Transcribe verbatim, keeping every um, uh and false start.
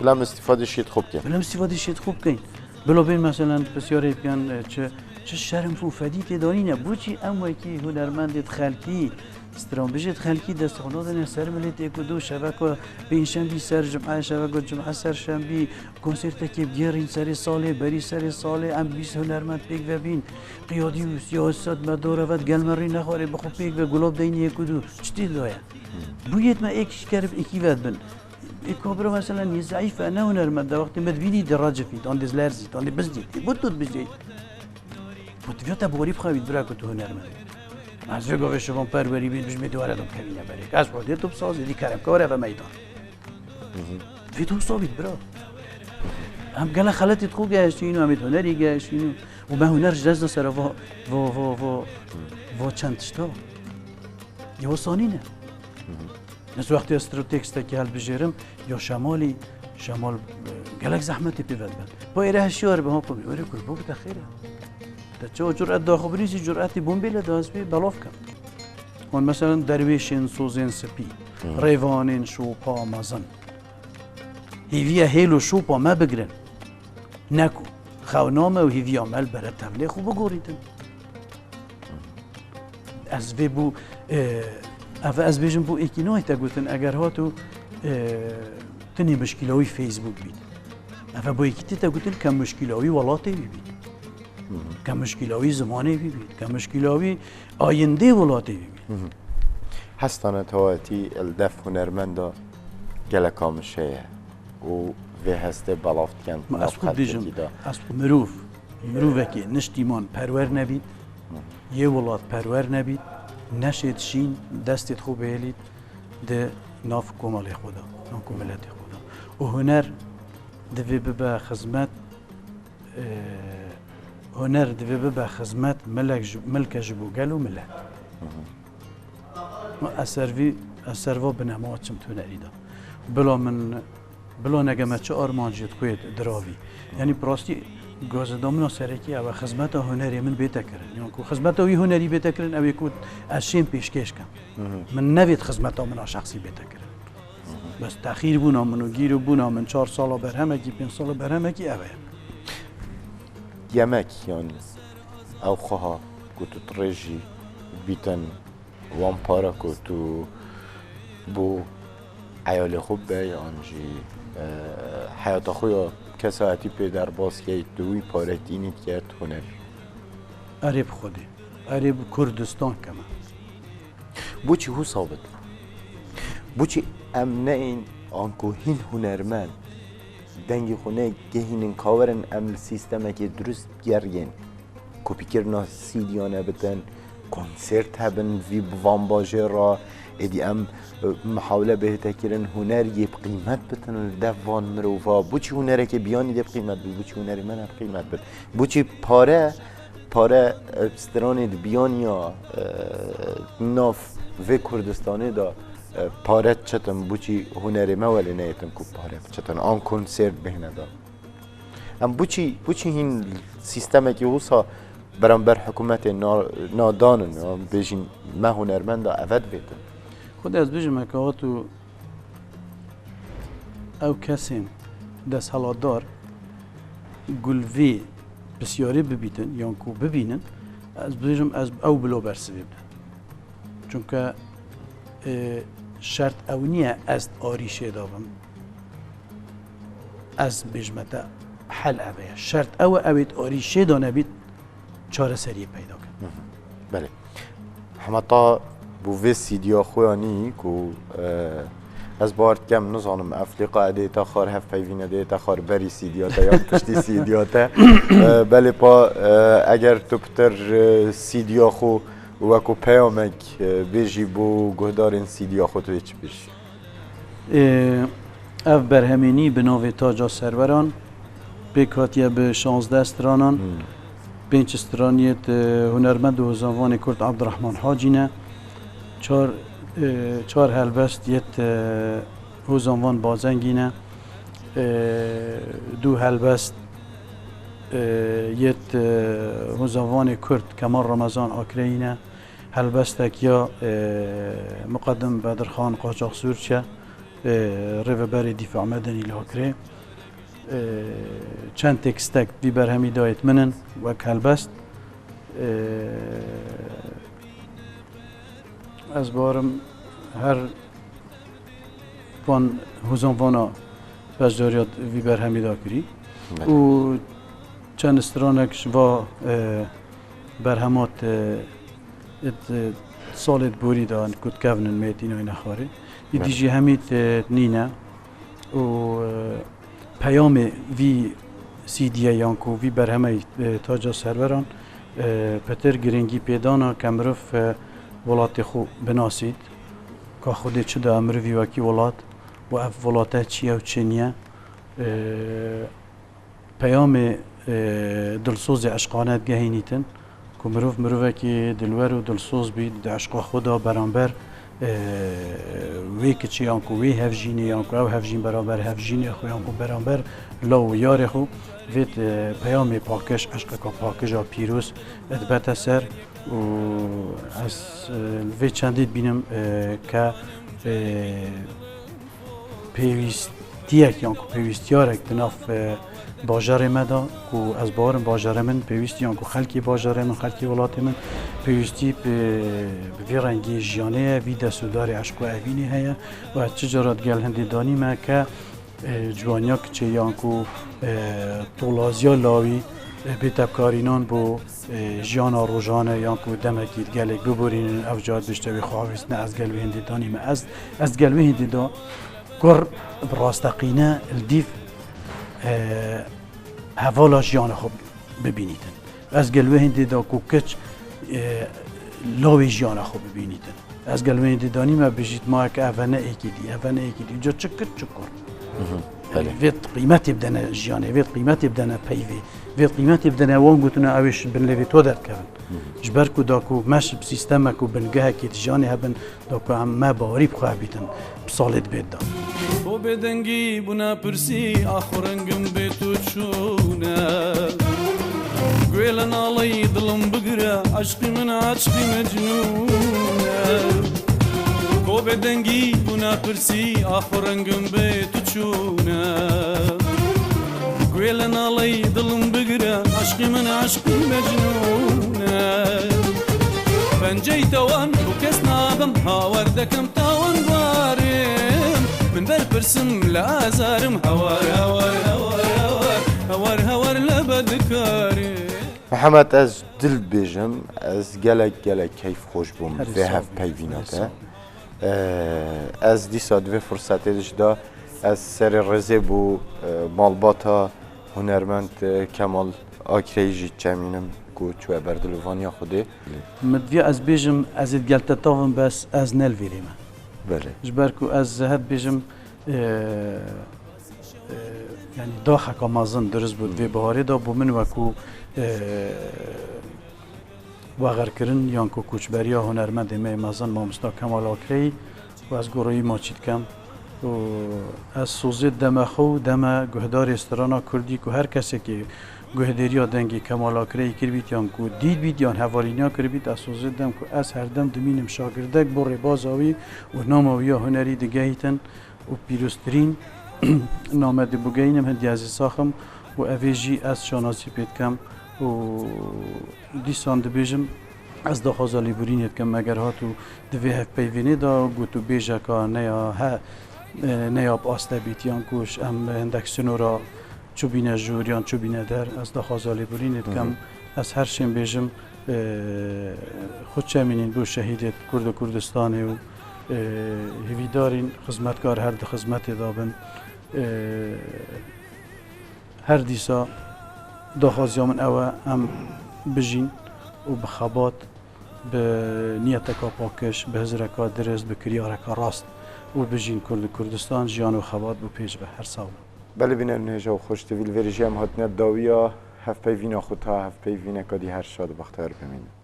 Bila em îstîfadê şêt xwe bikin. Bila em îstîfadê şêt xwe bikin. Bila bên, meselen, pisyarê bikin, e, çi, çi şerm û fedî tê de nîne. Boçî em wekî hunermendê xelkî, stranbêjê xelkî dest xwe nadine ser milê tê ku du şeveka pêncşembî ser cum'e, şeveka cum'e ser şembî, konsertekê bigêrîn serê salê, berî serê salê, em bîst hunermend pêk ve bîn. Qiyadî û siyaset me dore ve digel me rê nexwarê, bi xwe pêk ve gulab deynê yek û du. Çi tê de ye? Bûyêt me êk ji kerib êkî ve dibin. Ê kabira, meselen, yê zeîf e, ne hunermend e, wextê me dibînî direcifît, an dê lerzît, an dê bizdît. Ê bo tu dibijêyî. Bo tu viya te bawerî bixewît, bira ku tu hunermend î. Ez vê gavê şivan perwerî bîn, bijmê dîwarê de bikevîne berê. Ez xwedê tu bi sazê dî kerem kare ve meydan. Vê tu wisa bît, bira. Em gelek xeletî xwe gehiştîn û em ê hunerî gehiştîn û, û me huner ji dest da sere va, va, va, va, va çend tişta. Yê wisa nîne. Ez wextê ez stro tekstekî helbijêrim, ya Şemalî, Şemal, e, gelek zehmetê pê ve dibe. Pa êre hişyar be, ha, pa were kur, bo bite xêr e. Te çawa curet da xwe birîzî, curetî bombê le da ez pê belav kem. Wan meselen derwêşên sozên spî, Hı. rêvanên şopa mezin. Hêviya hêl û şopa me bigirin. Neko, xewna me û hêviya me li bere tevlê xwe bigorîtin. Ez vê bû, e, ev ez bêjim bû êkî nayê te gotin, eger hat û, e, tinê muşkîla wî Facebook bît. Ev bû êkî tê te gotin ke muşkîla wî welatê wî bît. Hı hı. Ke muşkîla wî zimanê wî bît. Ke muşkîla wî ayindê welatê wî bît. Hı hı. Hestane tewayetî li def hunermenda geleka min şeye û vê hestê belav dikin Ma nav ez xwe xelkekî dibêjim, de. Ez xwe mirov, mirovekê niştîman perwer nebît, Hı. yê welat perwer nebît, neşêt şîn, destêt xwe bihêlît di nav komelê xwe de, nav ku miletê xwe de. Û huner divê bibe xizmet, e, huner divê bibe xizmet milek ji, milke ji bo gel û milet. Hı hı. Ez ser vî, ez ser va binema çim hunerî de. Bila min, bila nege me çi armancê dixwê diravî. Yanî bi rastî gazedamina serekî ew e, xizmeta hunerê min bête kirin. Yan ku xizmeta wî hunerî bête kirin, ew ê ku ez şêm pêşkêş kem. Hı hı. Min nevêt xizmeta min a şexsî bête kirin. Hı hı. Bes texîr bûna min û gîr û bûna min çar sala berhemekî, pênc sala berhemekî ev e. Yemek, yanî ew xweha ku tu dirêjî bîtin wan para ku tu bo eyalê xwe bey an jî, e, heyata xwe ya kesayetî pê derbas key, tu wî pare tînî dikerd huner. Erê bi Xwedê. Erê bi Kurdistan keme. Boçî wisa bit? Boçî em neyên anku hîn hunermend dengê xwe negehînin kawerin em li sîstemekê durust geriyên? Kopîkirina sîdiyane bitin, konsert hebin vî bi van bajêr re, êdî em, e, mihawile bihête kirin, huner yê bi qîmet bitin li dev van mirova. Boçî hunerekê biyanî dê bi qîmet bit, boçî hunerê me ne bi qîmet bit? Boçî pare, pare, e, stranê di biyaniya, e, nav vê Kurdistanê de, e, pare çetin, boçî hunerê me welê neyêtin ku pare biçetin, an konsert bihêne de? Em boçî, boçî hîn sîstemekî wisa beramber hikûmetê na-, nadan in, em bêjin me hunermenda eve divêtin. Xwedê ez bêjim, heke hat û ew kesên desthilatdar gul vê pisyarê bibîtin, yan ku bibînin, ez bêjim ez ew bila bersivê bidin. Çunke, e, şert ew niye ez arîşê de bim. Ez bêjime te hel ev e. Şert ew e, ew ê arîşê de nebît, çareseriyê peyda kin. Hı hı. Belê. Hemeta bû vê sîdiya xwe ya nî ku, e, ez bawer dikem, nizanim, ev lîqa edê te xar, hevpeyvîne dê te xar berî sîdiya te yan piştî sîdiya te. E, belê pa, e, eger tu pitir, e, sîdiya xwe wekû peyamek, e, bêjî bo guhdarên sîdiya xwe, tu dê çi bêjî? Ê, ev berhemê nî bi navê Taca Serweran pêk hatiye bi şazdeh stranan. Hmm. Pênc stran yêt, e, hunermend û hozanvanê Kurd Abdurrahman Hacî ne. Çar, e, çar helbest yêt, e, hozanvan Bazengî ne. E, du helbest, e, yêt, e, hozanvanê Kurd Kemal Ramazan Akreyî ne. Helbestek ya, e, Muqedim Bedirxan Qaçaxsûr çe. e, Rêveberê Dîfa Medenî li Akrê. E, çend têkstek vî berhemî dayêt min in wek helbest. E, ez barim her van hozan vana beşdariya vî berhemî da kirî. Belê. Û çend stranek ji va, e, berhemat, e, it, e, salê borî de ku dikevnin mêtînayê nexwarê. Îdî Belê. jî hemî, e, nîne û, e, peyamê vî C D'yê yan ku vî berhemeyê, e, Taca Serweran, e, pitir girîngî pê dana ke mirov, e, welatê xwe binasît, ka Xwedê çi daye mirovî wekî welat û ev welate çi ye û çi niye. E, peyamê, e, dilsozê eşqane digehînîtin ku mirov mirovekî dilwer û dilsoz bî, di eşqa xwe de beramber, e, wê kiçê yan ku wê hevjînê yan ku ew hevjîn beramber hevjînê xwe yan ku beramber law û yarê xwe vê, e, peyamê pakij, eşqeka pakij a pîroz dibete ser û ez, e, li vê çendê dibînim, e, ke, e, pêwîstiyek yan ku pêwîstiyarek di nav, e, bajarê me de ku ez bawerim bajarê min pêwîstî yan ku xelkê bajarê min, xelkê welatê min pêwîstî bi, bi vî rengî jiyanê ye, vî dest û darê eşq û evînê heye û ez çi cara digel hindê danîme ke, e, ciwaniya kiçê yan ku, e, tolaziya lawî, e, bê tevkarînan bo, e, jiyana rojane yan ku demekî gelek biborînin, ev car diştewê xwe avêsine, ez gel wê hindê danîme. Ez, ez gel wê hindê da kur bi rasteqîne li dîv, e, hevala jiyana xwe bibînîtin. Ez gel wê hindê da ku kiç, e, lawê jiyana xwe bibînîtin. Ez gel wê hindê danîme bijît ma ke ev ne êkî dî, ev ne êkî dî. Ca çi kiç çi kur. Mhm, belê. Vê qîmetê bidene jiyanê, vê qîmetê bidene peyvê, vê qîmetê bidene wan gotine ew ê ji bin lêvê to derdikevin. Mhm. Ji ber ku da ku meş bi sîstemek û bingehekê di jiyanê hebin, da ku em me bawerî bi xwe bîtin, bi salê dibê da. Xwe bêdengî bûna pirsî, ax û rengim bê tu çûne. Guêle naleyî dilim bigire, eşqî min eşqî mecnûne. Xwe bêdengî bûna pirsî, ax û rengim bê tu çûne. Guêle naleyî dilim bigire, eşqî min eşqî mecnûne. Pencey tawan û kes nabim, hawer dekim tawan barim. Min berpirsim li azarim, hawar, hawar, hawar, hawar, hawar, hawar lebe dikarim. Mihemed, ez dil bêjim, ez gelek, gelek keyf xweş bûm Herî vê sağ ol. Hevpeyvîna Herî te. Sağ ol. Ee, ez dîsa di vê firsetê de jî da ez serê rêzê bo, e, malbata hunermend, e, Kemal Akreyî jî çemînim ku çûye ber dilovaniya Xwedê. Min diviya ez bêjim, ez ê digel te tavim, bes ez ne li vîrê me. Belê. Ji ber ku ez her dibêjim, e, e, yanî daxeka mezin dirust bû di vê biharê de, bo min wekû, e, wexerkirin yan ku koçberiya hunermendê me yê mezin mamosta Kemal Akreyî û ez goreyî maçî dikem. Û ez sozê deme xwe û deme guhdarê strana kurdî ku her kesekê guhdêriya dengê Kemal Akreyî kiribît yan ku dîtbît yan hevalîniya kiribît, ez sozê dem ku ez herdem dimînim şagirdek bo rêbaza wî û nama wî ya hunerî digehîtin û pîroztirîn name dibûgeyînim hindî ez ê saxim û evê jî ez şanasî pê dikem û dîsan dibêjim, ez daxwaza lêborînê dikim, eger hat û di vê hevpeyvînê de gotûbêjeka ne ya he, e, ne ya bi aste bît, yan ku ji em hindek sinora çûbîne jûr yan çûbîne der, ez daxwaza lêborînê dikim. Hı hı. Ez her şên bêjim, e, xwe çemînîn bo şehîdê Kurd û Kurdistanê û, e, hêvîdarîn xizmetkar her di xizmetê de bin. E, Her dîsa daxwaziya min ew e, em bijîn û bi xebat, bi niyeteka pakij, bi hizireka dirist, bi kiryareka rast û bijîn Kurd û Kurdistan, jiyan û xebat bo pêş be. Her sax bin. Belê bînerên hêja û xweş, T V li vêrê jî em hatine dawiya hevpeyvîna xwe ta hevpeyvîneka dî her şad û bextewar bimînin.